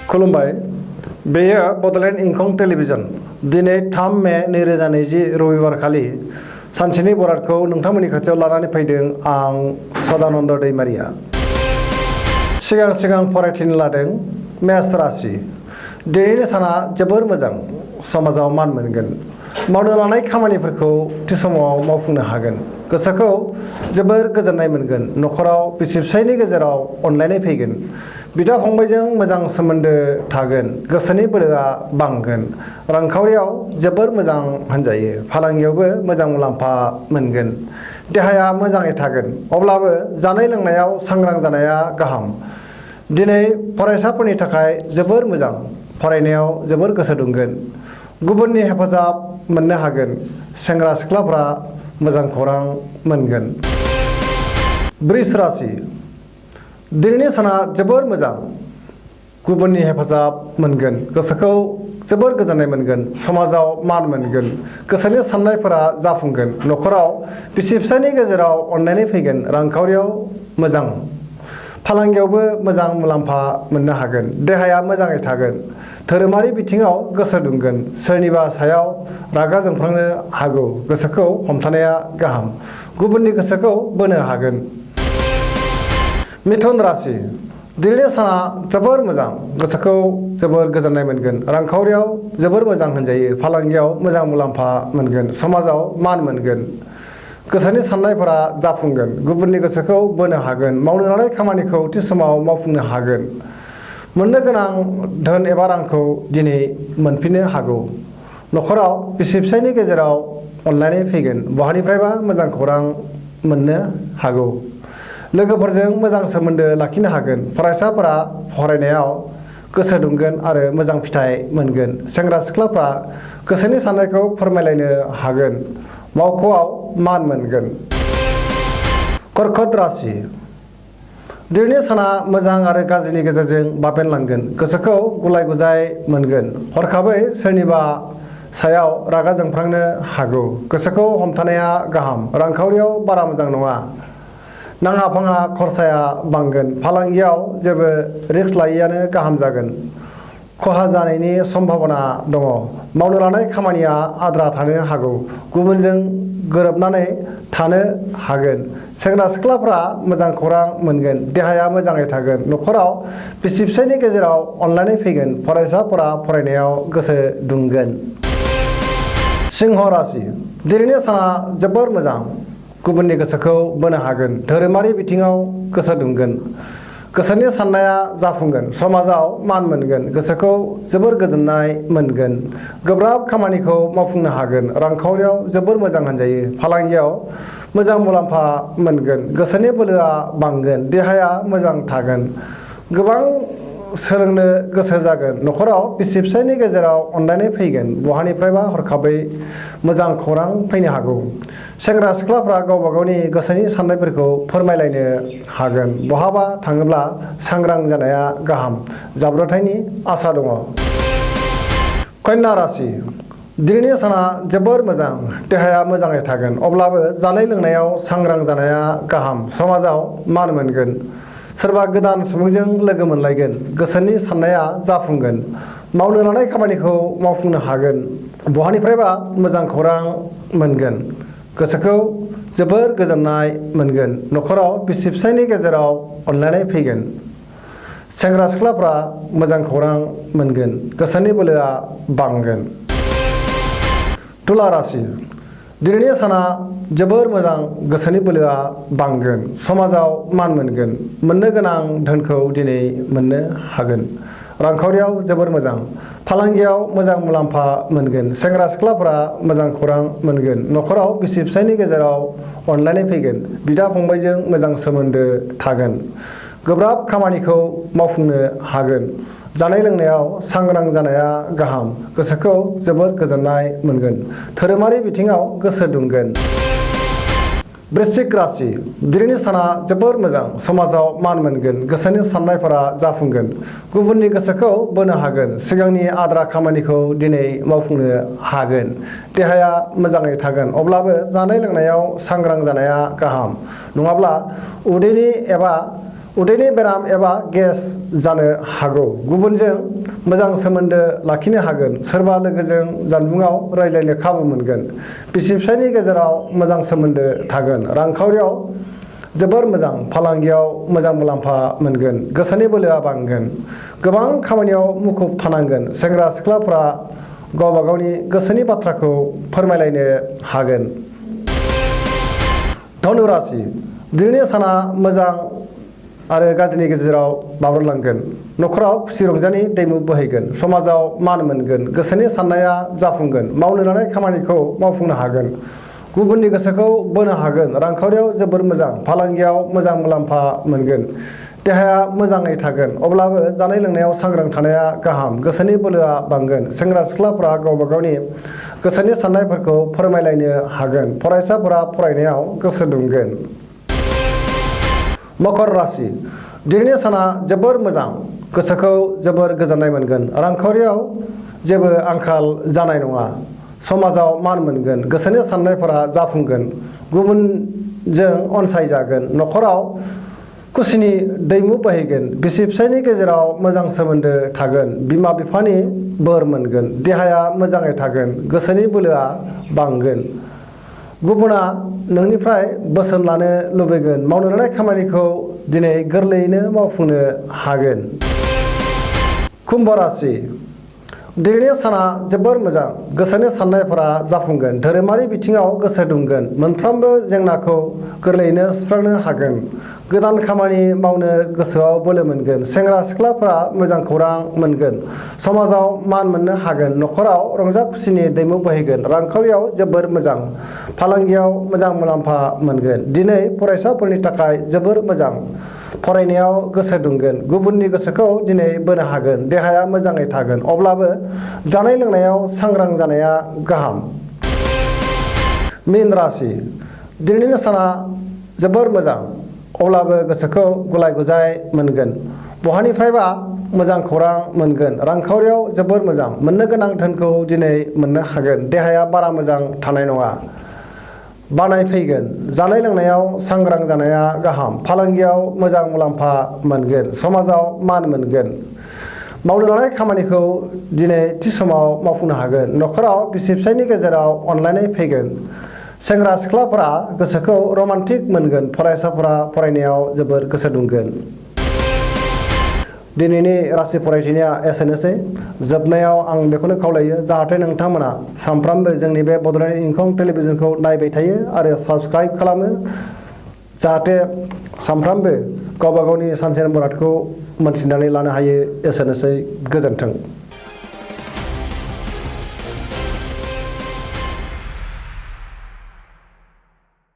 खुलुमबाय। बेयो बड'लेण्ड इंखं टेलिभिजन। दिनै 3 मे 2020 रबिबारखालि सानसेनि बरादखौ नोंथांमोननि खाथियाव लानानै फैदों आं सदानन्द दैमारिया। सिगां फरायथिनो लादों मेष राशि। दिनैनि साना जोबोर मोजां। समाजाव मान मोनगोन। मावनो लानाय खामानिफोरखौ थि समाव मावफुंनो हागोन। गोसोखौ जोबोर गोजोननाय मोनगोन। न'खराव बिसि फिसायनि गेजेराव अनलायनाय फैगोन। बिदा फंबायजों मोजां सोमोन्दो थागोन। गोसोनि बोलोआ बांगोन। रांखावरियाव जोबोर मोजां होनजायो। फालांगियावबो मोजां मुलाम्फा मोनगोन। देहाया मोजाङै थागोन। अब्लाबो जानाय लोंनायाव सांग्रां जानाया गाहाम। दिनै फरायसाफोरनि थाखाय जोबोर मोजां। फरायनायाव जोबोर गोसो दुंगोन। गुबुननि हेफाजाब मोननो हागोन। सेंग्रा सिख्लाफ्रा मोजां खौरां मोनगोन। वृष राशि। दिनैनि साना जोबोर मोजां। गुबुननि हेफाजाब मोनगोन। गोसोखौ जोबोर गोजोननाय मोनगोन। समाजाव मान मोनगोन। गोसोनि साननायफोरा जाफुंगोन। न'खराव बिसि फिसायनि गेजेराव अनलायनाय फैगोन। रांखावरियाव मोजां। फालांगियावबो मोजां मुलाम्फा मोननो हागोन। देहाया मोजाङै थागोन। धोरोमारि बिथिङाव गोसो दुंगोन। सोरनिबा सायाव रागा जोंफ्लांनो हागौ। गोसोखौ हमथानाया गाहाम। गुबुननि गोसोखौ बोनो हागोन। मिथुन राशि। दिनैनि साना जोबोर मोजां। गोसोखौ जोबोर गोजोननाय मोनगोन। रांखावरियाव जोबोर मोजां होनजायो। फालांगियाव मोजां मुलाम्फा मोनगोन। समाजाव मान मोनगोन। गोसोनि साननायफोरा जाफुंगोन। गुबुननि गोसोखौ बोनो हागोन। मावनो लानाय खामानिखौ थि समाव मावफुंनो हागोन। मोननो गोनां धोन एबा रांखौ दिनै मोनफिननो हागौ। न'खराव बिसि फिसायनि गेजेराव अनलायनाय फैगोन। बहानिफ्रायबा मोजां खौरां मोननो हागौ। लोगोफोरजों मोजां सोमोन्दो लाखिनो हागोन। फरायसाफोरा फरायनायाव गोसो दुंगोन आरो मोजां फिथाइ मोनगोन। सेंग्रा सिख्लाफ्रा गोसोनि साननायखौ फोरमायलायनो हागोन। मावख'आव मान मोनगोन। कर्कट राशि। दिनैनि साना मोजां आरो गाज्रिनि गेजेरजों बाबेनलांगोन। गोसोखौ गुलाय गुजाय मोनगोन। हरखाबै सोरनिबा सायाव रागा जोंफ्लांनो हागौ। गोसोखौ हमथानाया गाहाम। रांखावरियाव बारा मोजां नङा। नाङा फाङा खरसाया बांगोन। फालांगियाव जेबो रिस्क लायैआनो गाहाम जागोन। खहा जानायनि सम्भाबना दङ। मावनो लानाय खामानिया आद्रा थानो हागौ। गुबुनजों गोरोबनानै थानो हागोन। सेंग्रा सिख्लाफ्रा मोजां खौरां मोनगोन। देहाया मोजाङै थागोन। न'खराव बिसि फिसायनि गेजेराव अनलायनाय फैगोन। फरायसाफोरा फरायनायाव गोसो दुंगोन। सिंह राशि। दिनैनि साना जोबोर मोजां। गुबुननि गोसोखौ बोनो हागोन। धोरोमारि बिथिङाव गोसो दुंगोन। गोसोनि साननाया जाफुंगोन। समाजाव मान मोनगोन। गोसोखौ जोबोर गोजोननाय मोनगोन। गोब्राब खामानिखौ मावफुंनो हागोन। रांखावरियाव जोबोर मोजां होनजायो। फालांगियाव मोजां मुलाम्फा मोनगोन। गोसोनि बोलोआ बांगोन। देहाया मोजां थागोन। गोबां सोलोंनो गोसो जागोन। न'खराव बिसि फिसायनि गेजेराव अनलायनाय फैगोन। बहानिफ्रायबा हरखाबै मोजां खौरां फैनो हागौ। सेंग्रा सिख्लाफ्रा गावबा गावनि गोसोनि साननायफोरखौ फोरमायलायनो हागोन। बहाबा थाङोब्ला सांग्रां जानाया गाहाम। जाब्रबथायनि आसा दङ। कन्या राशि। दिनैनि साना जोबोर मोजां। देहाया मोजाङै थागोन। अब्लाबो जानाय लोंनायाव सांग्रां जानाया गाहाम। समाजाव मान मोनगोन। सोरबा गोदान सुबुंजों लोगो मोनलायगोन। गोसोनि साननाया जाफुंगोन। मावनो लानाय खामानिखौ मावफुंनो हागोन। बहानिफ्रायबा मोजां खौरां मोनगोन। गोसोखौ जोबोर गोजोननाय मोनगोन। न'खराव बिसि फिसायनि गेजेराव अनलायनाय फैगोन। सेंग्रा सिख्लाफ्रा मोजां खौरां मोनगोन। गोसोनि बोलोआ बांगोन। तुला राशि। दिनैनि साना जोबोर मोजां। गोसोनि बोलोआ बांगोन। समाजाव मान मोनगोन। मोननो गोनां धोनखौ दिनै मोननो हागोन। रांखावरियाव जोबोर मोजां। फालांगियाव मोजां मुलाम्फा मोनगोन। सेंग्रा सिख्लाफोरा मोजां खौरां मोनगोन। न'खराव बिसि फिसायनि गेजेराव अनलायनाय फैगोन। बिदा फंबायजों मोजां सोमोन्दो थागोन। गोब्राब खामानिखौ मावफुंनो हागोन। जानाय लोंनायाव सांग्रां जानाया गाहाम। गोसोखौ जोबोर गोजोननाय मोनगोन। धोरोमारि बिथिङाव गोसो दुंगोन। वृश्चिक राशि। दिनैनि साना जोबोर मोजां। समाजाव मान मोनगोन। गोसोनि साननायफोरा जाफुंगोन। गुबुननि गोसोखौ बोनो हागोन। सिगांनि आद्रा खामानिखौ दिनै मावफुंनो हागोन। देहाया मोजाङै थागोन। अब्लाबो जानाय लोंनायाव सांग्रां जानाया गाहाम। नङाब्ला उदैनि एबा उदैनि बेराम एबा गेस जानो हागौ। गुबुनजों मोजां सोमोन्दो लाखिनो हागोन। सोरबा लोगोजों जानबुङाव रायज्लायनो खाबु मोनगोन। बिसि फिसायनि गेजेराव मोजां सोमोन्दो थागोन। रांखावरियाव जोबोर मोजां। फालांगियाव मोजां मुलाम्फा मोनगोन। गोसोनि बोलोआ बांगोन। गोबां खामानियाव मुखुब थानांगोन। सेंग्रा सिख्लाफोरा गावबा गावनि गोसोनि बाथ्राखौ फोरमायलायनो हागोन। धनु राशि दिनैनि साना मोजां आरो गाज्रिनि गेजेराव बाबेनलांगोन। नखराव खुसि रंजानि दैमु बोहैगोन। समाजाव मान मोनगोन। गोसोनि साननाया जाफुंगोन। मावनो लानाय खामानिखौ मावफुंनो हागोन। गुबुननि गोसोखौ बोनो हागोन। रांखावरियाव जोबोर मोजां। फालांगियाव मोजां मुलाम्फा मोनगोन। देहाया मोजाङै थागोन। अब्लाबो जानाय लोंनायाव सांग्रां थानाया गाहाम। गोसोनि बोलोआ बांगोन। सेंग्रा सिख्लाफोरा गावबा गावनि गोसोनि साननायफोरखौ फोरमायलायनो हागोन। फरायसाफोरा फरायनायाव गोसो दुंगोन। मकर राशि दिनैनि साना जोबोर मोजां। गोसोखौ जोबोर गोजोननाय मोनगोन। रांखावरियाव जेबो आंखाल जानाय नङा। समाजाव मान मोनगोन। गोसोनि साननायफोरा जाफुंगोन। गुबुनजों अनसायजागोन। नखराव खुसिनि दैमु बोहैगोन। बिसि फिसायनि गेजेराव मोजां सोमोन्दो थागोन। बिमा बिफानि बोर मोनगोन। देहाया मोजाङै थागोन। गोसोनि बोलोआ बांगोन। गुबुना नोंनिफ्राय बोसोन लानो लुबैगोन। मावनो लानाय खामानिखौ दिनै गोरलैयैनो मावफुंनो हागोन। कुम्भ राशि दिनैनि साना जोबोर मोजां। गोसोनि साननायफोरा जाफुंगोन। धोरोमारि बिथिङाव गोसो दुंगोन। मोनफ्रोमबो जेंनाखौ गोरलैयैनो सुस्रांनो हागोन। गोदान खामानि मावनो गोसोआव बोलो मोनगोन। सेंग्रा सिख्लाफोरा मोजां खौरां मोनगोन। समाजाव मान मोननो हागोन। नखराव रंजा खुसिनि दैमु बोहैगोन। रांखावरियाव जोबोर मोजां। फालांगियाव मोजां मुलाम्फा मोनगोन। दिनै फरायसाफोरनि थाखाय जोबोर मोजां। फरायनायाव गोसो दुंगोन। गुबुननि गोसोखौ दिनै बोनो हागोन। देहाया मोजाङै थागोन। अब्लाबो जानाय लोंनायाव सांग्रां जानाया गाहाम। मीन राशि दिनैनि साना जोबोर मोजां। अब्लाबो गोसोखौ गुलाय गुजाय मोनगोन। बहानिफ्रायबा मोजां खौरां मोनगोन। रांखावरियाव जोबोर मोजां। मोननो गोनां धोनखौ दिनै मोननो हागोन। देहाया बारा मोजां थानाय नङा। बानाय फैगोन। जानाय लोंनायाव सांग्रां जानाया गाहाम। फालांगियाव मोजां मुलाम्फा मोनगोन। समाजाव मान मोनगोन। मावनो लानाय खामानिखौ दिनै थि समाव मावफुंनो हागोन। नखराव बिसि फिसायनि गेजेराव अनलायनाय फैगोन। सेंग्रा सिख्लाफोरा गोसोखौ रमान्टिक मोनगोन। फरायसाफोरा फरायनायाव जोबोर गोसो दुंगोन। दिनैनि राशि फरायथिनाया एसेनोसै। जोबनायाव आं बेखौनो खावलायो जाहाथे नोंथांमोना सानफ्रामबो जोंनि बे बड'लेण्ड इंखं टेलिभिजनखौ नायबाय थायो आरो साबस्क्राइब खालामो। जाहाथे सानफ्रामबो गावबा गावनि सानसेनि बरादखौ मोनथिनानै लानो हायो। एसेनोसै। गोजोन्थों।